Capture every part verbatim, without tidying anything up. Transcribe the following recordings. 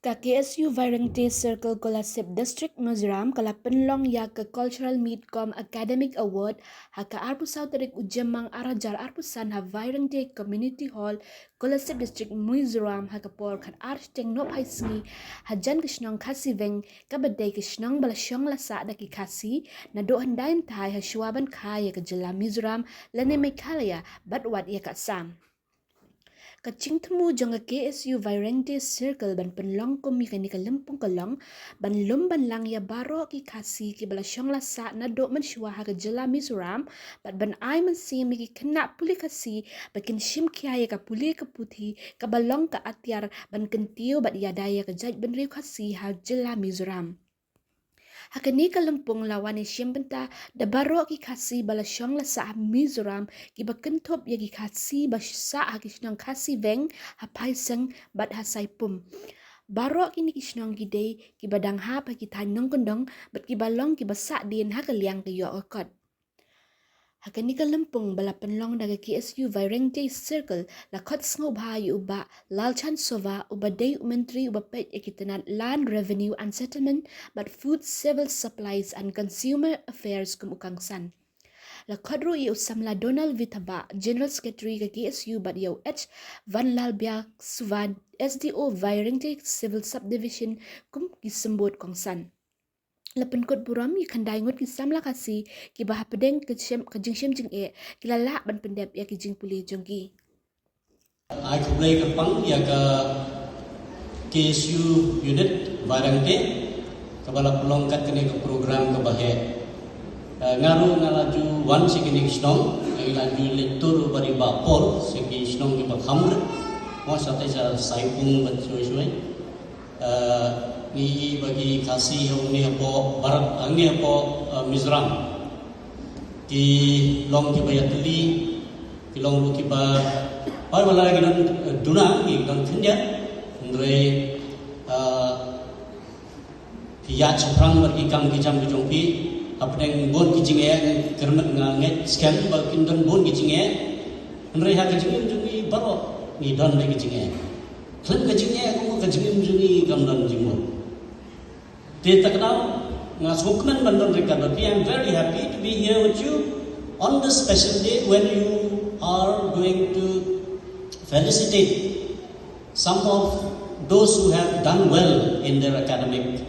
Ka K S U Vairengte Circle Kolasib District Mizoram ka la pynlong ïa ka Cultural Meet cum Academic Award ha ka arphew saw tarik u Jymmang ar hajar arphew san ha Vairengte Community Hall, Kolasib District Mizoram ha ka por khatar shiteng nohphai sngi hajan ka shnong Khasi Veng kaba dei ka shnong ba la shong la sah da ki Khasi naduh hyndai hynthai ha shuwa ban kha ïa ka jylla Mizoram lane Meghalaya bad wat ïa ka Assam. Ka jingthmu jong ka K S U Vairengte Circle ban pynlong kum ïa kane ka lympung ka long ban lum ban lang ïa baroh ki Khasi kiba la shong la sah naduh mynshuwa ha ka jylla Mizoram bad ban ai mynsiem ïa ki khynnah pule Khasi ba kin shim khia ïa ka pule ka puthi kaba long ka atiar ban kyntiew bad ïada ïa ka jaitbynriew Khasi ha jylla Mizoram. Ha kane ka lympung la wan ïashim bynta da baroh ki Khasi ba la shong la sah ha Mizoram kiba kynthup ïa ki Khasi ba sah ha ki shnong Khasi Veng, ha Phaiseng bad ha Saipum. Baroh kine ki shnong ki dei kiba dang hap ha ki thaiñ nongkyndong bad kiba long kiba sahdien ha ka liang ka ïoh ka kot. Ha kane ka lympung ba la pynlong da ka K S U Vairengte Circle la khot sngewbha ïa u Bah Lalchand Sova uba dei u Myntri uba peit ïa ki tnat Land Revenue and Settlement bad Food, Civil Supplies and Consumer Affairs kum u kongsan. La khot ruh ïa u samla Donald Vithabah, General Secretary ka K S U bad ïa u H Vanlalbia Suvan, S D O Vairengte Civil Subdivision kum ki symbud kongsan. La pynkut burom ïa khyndai ngut ki samla Khasi kiba hapdeng ka jingshim jingeh ki la lah ban pyndep ïa ki jingpule jong ki. Ai khublei kyrpang ïa ka K S U unit Vairengte kaba la pynlong kat kane ka program kaba heh. Nga ruh nga la ju wan sha kine ki shnong, nga la ju leit tur bad i Bah Paul sha ki shnong kiba kham rit, mo sha te sha Saipung bad shwai shwai. Ngi ba ki Khasi hangne hapoh Bharat, hangne hapoh Mizoram ki long kiba ïatylli, ki long ruh kiba, ba la ki don duna, ki don khyndiat, hynrei phi ïaid shaphrang bad ki kam ki jam ki jong phi hapdeng bun ki jingeh. Kyrmet nga ngeit skhem ba kin don bun ki jingeh, hynrei ha ka jingim jong ngi baroh ngi don da ki jingeh. Khlem ka jingeh, ka jingim jong ngi kam don jingmut. Te ta ka daw nga sngewkmen ban don ryngkat bad phi. I'm very happy to be here with you on this special day when you are going to felicitate some of those who have done well in their academic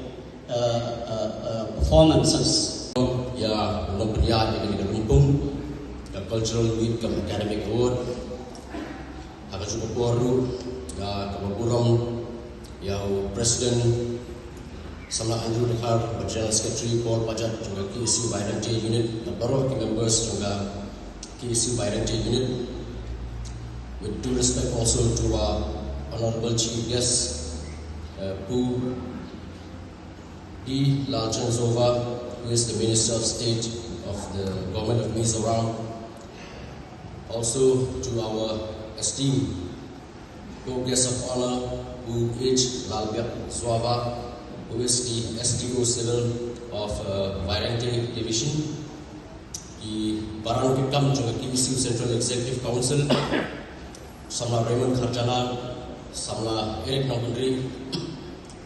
uh, uh, uh, performances. Ïa nongpynïaid ïa kane ka lympung ka Cultural Meet cum Academic Award. Ha ka juh ka por ruh, ïa kaba burom ïa u President Samla Andrew Dkhar, bad General Secretary Paul Pajat jong ka K S U Vairengte Unit, bad baroh ki members jong ka K S U Vairengte Unit. With due respect also to our honorable chief guest, uh, Pu D Lalchand Sova, who is the Minister of State of the Government of Mizoram. Also to our esteemed co-guest of honor, Pu H Lalbiak Suava, who is the S D O Civil of uh, Vairengte Division. Ki baran ki kam jong ka K S U Central Executive Council, Samla Raymond Kharjana, Samla Eric Nongkynrih,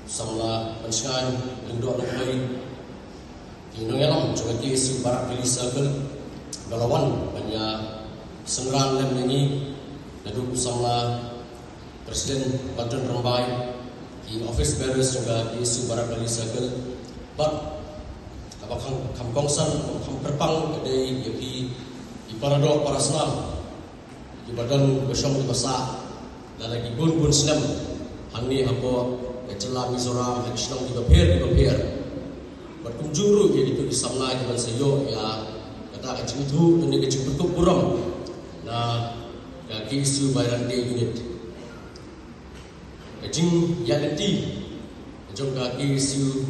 Samla Panshngaiñ Lyngdoh Nongkynrih, ki nongïalam jong ka K S U Barak Valley Circle ba la wan ban ïa synran lem ïa ngi, naduh u samla President Banton Rymbai, ki office bearers jong ka K S U Barak Valley Circle, bad kaba kham, kham kongsan, kham kyrpang ka dei ïa phi, i para doh para snam kiba don ba shong kiba sah lada ki bun bun snem hangne hapoh ka jylla Mizoram, ha ki shnong kiba pher kiba pher. Bad kumjuh ruh ïa kito ki samla kiban sa ïoh ïa kata ka jingithuh lane ka jingpynkup burom na ka K S U Vairengte Unit. Ka jingïaid lynti jong ka K S U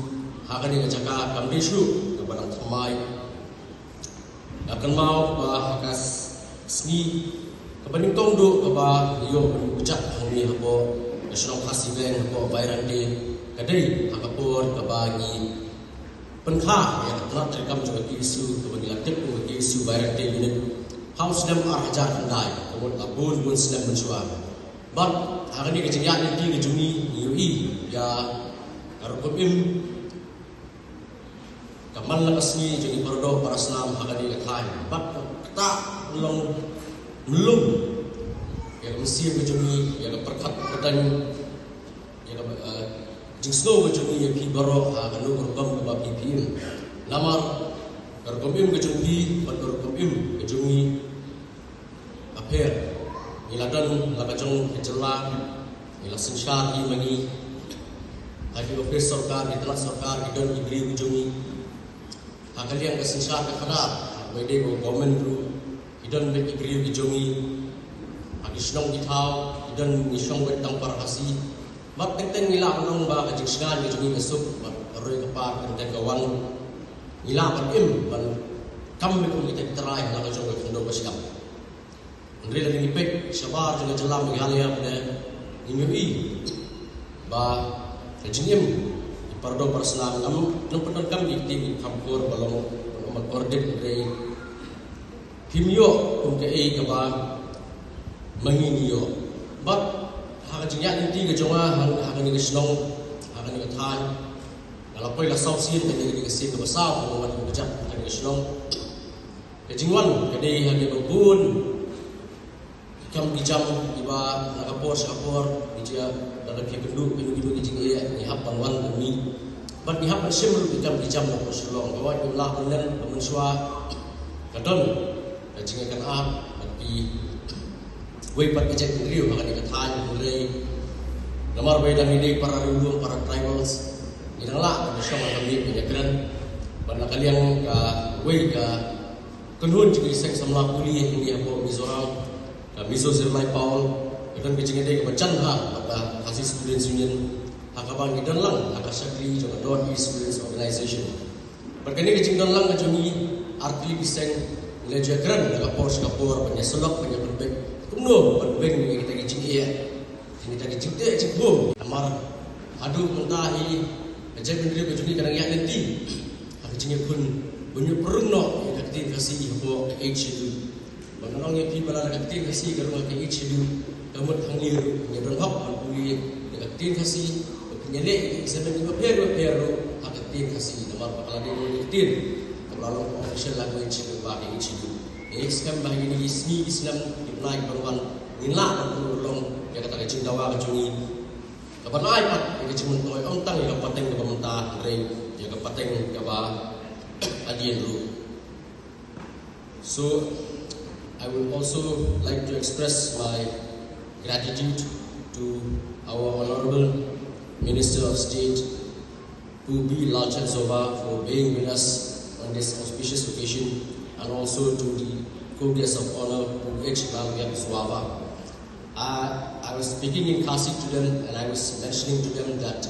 ha kane ka jaka kam dei shuh kaba dang thymmai. Nga kynmaw ba ha ka sngi kaba nyngkong duh kaba ïoh ban kjat hangne hapoh ka shnong Khasi Veng hapoh Vairengte ka dei ha ka por kaba ngi pynkha ïa ka tnat treikam jong ka K S U kaba ngi la tip kum ka K S U Vairengte Unit ha u snem ar hajar khyndai, ka mut la bun bun snem mynshuwa. Bad ha kane ka jingïaid lynti ka jong ngi, ngi ïohi ïa ka rukom im ka man la ka sngi jong ngi para doh para snam ha kane ka thaiñ. Bad kata long mlum ïa ka mynsiem ka jong ngi, ïa ka pyrkhat pyrdain, ïa ka, eh, jingsngew ka jong ngi ïa phi baroh ha kano ka rukom kaba phi, phi im. Namar ka rukom im ka jong phi bad ka rukom im ka jong ngi ka pher. Ngi la don la ka jong ka jylla, ngi la synshar hi ma ngi. Ha ki ophis sorkar, ki tnat sorkar, ki don ki briew ki jong ngi. Ha ka liang ka synshar ka khadar, ha kaba ïadei bad ka government ruh, ki don beit ki briew ki jong ngi. Ha ki shnong ki thaw, ki don, ngi shong beit tang para Khasi. Bad teng teng ngi lah ban ong ba ka jingshngaiñ ka jong ngi ka suk, bad ka roi ka par teng teng ka wan. Ngi lah ban im, ban kam beit kum kita ki trai ha la ka jong ka khyndew ba shyiap. Hynrei lada ngi peit shabar jong ka jylla Meghalaya pat, ngi ïohi ba ka jingim ki para doh para snam ngam, ngam pyndonkam ki ktien ki kham khor ba long, ba long ba kordit, hynrei phim ïoh kum kaei kaba ma ngi ngi ïoh. Bad ha ka jingïaid lynti ka jong nga ha, ha kane ka shnong, ha kane ka thaiñ, nga la poi la saw sien, kane ka dei ka sien kaba saw kaba nga wan ïa ka jaka ha kane ka shnong. Ka jingwan ka dei ha kaba bun ki kam ki jam kiba na ka por sha ka por, ki jia da la phi kynduh kino kino ki jingeh, ngi hap ban wan ban mih. Bad ngi hap ban shim ruh ki kam ki jam na pdeng Shillong. Ka wei ka la ban len ka mynshuwa ka don ka jingïakynad bad kiwei pat ki jaitbynriew ha kane ka thaiñ, hynrei namar ba ngi dei para riewlum, para tribals, ngi dang lah ban shong ha ka miej ban ïakren. Bad na ka liang kawei ka kynhun jong ki seng samla pule hangne hapoh Mizoram, ka Mizo Zirlai Pawl, ka don ka jingïadei kaba jan bha bad ka Khasi Students Union, ha kaba ngi don lang ha ka shakri jong ka North East Students Organization. Bad kane ka jingdon lang ka jong ngi ar tylli ki seng, ngi la ju ïakren na ka por sha ka por ban ïasyllok, ban ïapynbeit kumno ban beng ïa kita ki jingeh, ïa kita ki jingteh jingpum. Namar haduh mynta hi ka jaitbynriew ka jong ngi ka dang ïaid lynti ha ka jingïakhun ban ïoh pynrung noh ïa ka ktien Khasi hapoh ka Eighth Schedule. Ba ngan ong ïa phi ba la ka ktien Khasi ka rung ha ka Eighth Schedule, ka mut hangne ruh ngi don hok ban pule ïa ka ktien Khasi, ba phin ïaleh ïa ki exam bapher bapher ruh ha ka ktien Khasi, namar ba ka la dei ka ktien kaba la long official language kaba ha ka Eighth Schedule. Ngi skhem ba ha kine ki sngi ki snem ki bnai kiban wan ngin lah ban pynurlong ïa kata ka jingdawa ka jong ngi, kaban ai pat ïa ka jingmyntoi ym tang ïa ka pateng kaba mynta, hynrei ïa ka pateng kaba hadien ruh. So, I would also like to express my gratitude to our Honorable Minister of State, Pu B. Lalchhanzova, for being with us on this auspicious occasion, and also to the co-guest of honor, Pu H. Lalbiakzuava. Uh, I was speaking in Khasi to them, and I was mentioning to them that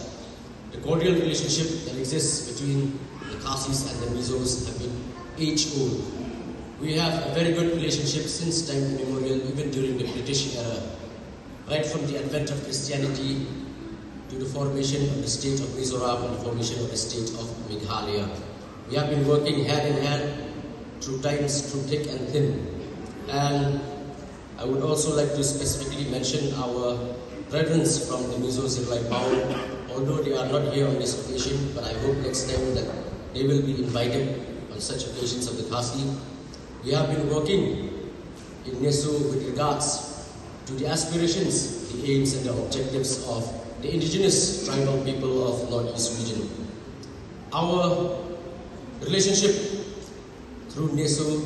the cordial relationship that exists between the Khasis and the Mizos have been age old. We have a very good relationship since time immemorial, even during the British era, right from the advent of Christianity to the formation of the state of Mizoram and the formation of the state of Meghalaya. We have been working hand in hand through times, through thick and thin. And I would also like to specifically mention our brethren from the Mizo Zirlai Pawl. Although they are not here on this occasion, but I hope next time that they will be invited on such occasions of the Khasi. We have been working in Neso with regards to the aspirations, the aims and the objectives of the indigenous tribal people of Northeast region. Our relationship through Neso